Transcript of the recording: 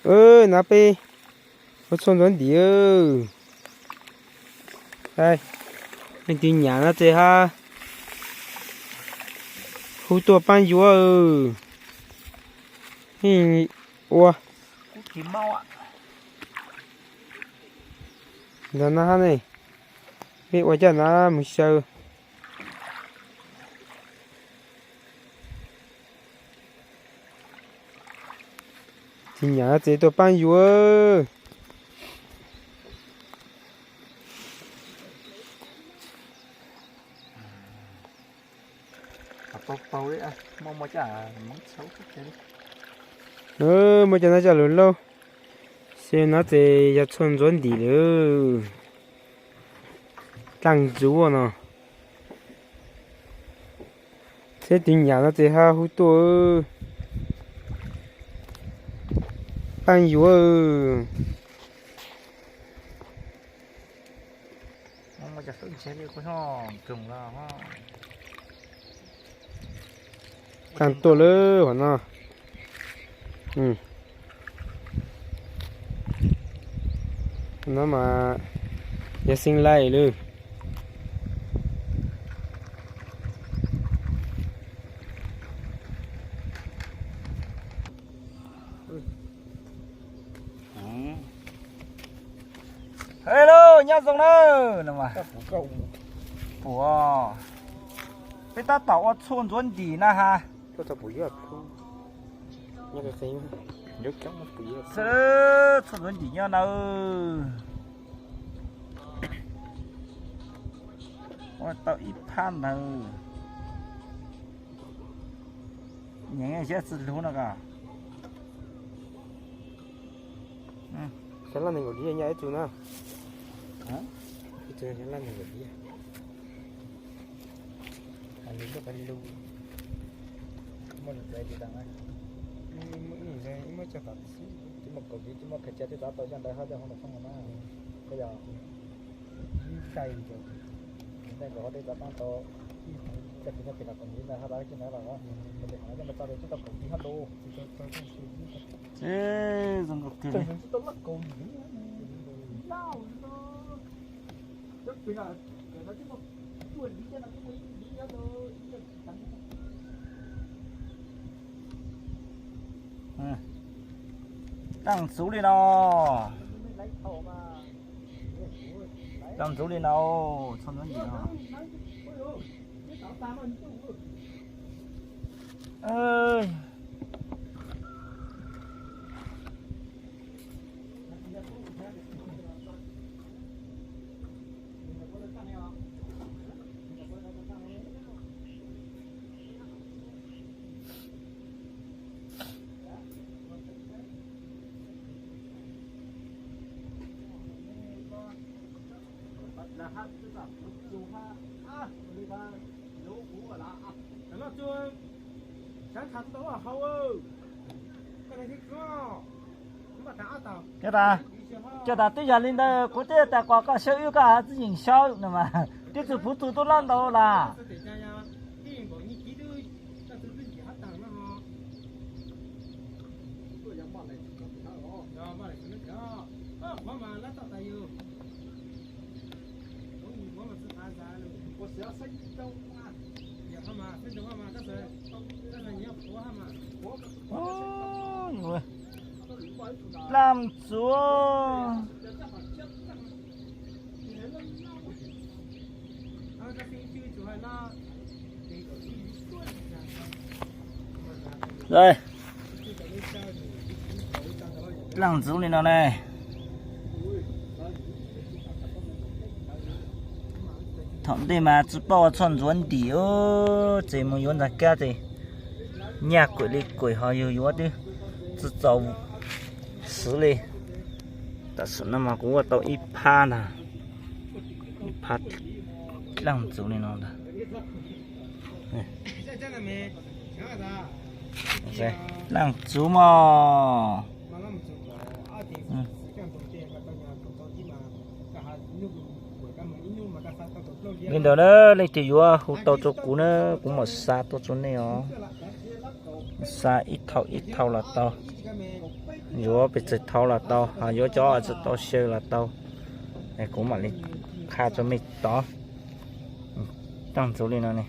Na peb ua tshuaj ntxuav ntim. Leej twg nyiam no ces ha hu tuaj pab yuav. Ua ntawd no hab ne, peb ua coj no mus xyaw. Tsis nyiam ces tuaj pab yuav. Muaj cov no coj lug lauj. Xyov no ces yog tshuaj ntxuav ntim lawm. Dlaaj ntxuv no. Seb tus nyiam no ces ha hu tuaj pab yuav. Dlaaj tuaj lawm hov no. No mas yog xeev laim lawm. Hello, nyob zoo na. Peb tab tom ua tshuaj ntxuav ntim na ha. Tshuaj ntxuav ntim nyob na. Ua tau ib phab ntawd. Nyeem siab tsis lug no ko. Xyov laj nees nkaum diab nyob ib tug na. Ib tug xyov laj nees nkaum diab. Muaj kaum diab, muaj khaws cia twb tau tau coj ntawd hab coj hauv no foob no na. Koj yog tais nkaus hov dej tsav taab tau, coj pem nyob pem los kaum diab ntawd hab, tau coj ntawd los, kaum diab hov no coj ntawd tau, twb tau kaum diab hab lauj. Zoo nkauj kawg li. Dlaaj ntxuv li no. Dlaaj ntxuv li no, tshuaj ntxuav ntim no. Cov tas twb yog li ntawd kuv twb tas kom koj xyaw wb koj tsis yeem xyaw no mas twb txug puv txug tub loj ntau las. Dlaaj ntxuv. Dlaaj ntxuv li no ne. Thaum ntej mas tsis paub ua tshuaj ntxuav ntim, ces mus yuav ntxag kab ces nyaj kuam li kuam ho yug yuav twb tsis txaus swv li. Tam sim no mas kuv ua tau ib phab ntag, ib phab dlaaj ntxuv li no ntag. Dlaaj ntxuv mog. Li ntawd na, leej twg yuav hu tau rau kuv na, kuv mam xa tuaj rau nej os. Xa ib thau ib thau los tau, yuav pes tsawg thau los tau, ho yuav cov tsis tau xyaw los tau. Kuv mam li qha rau mej tod. Coj ntxuv li no ne.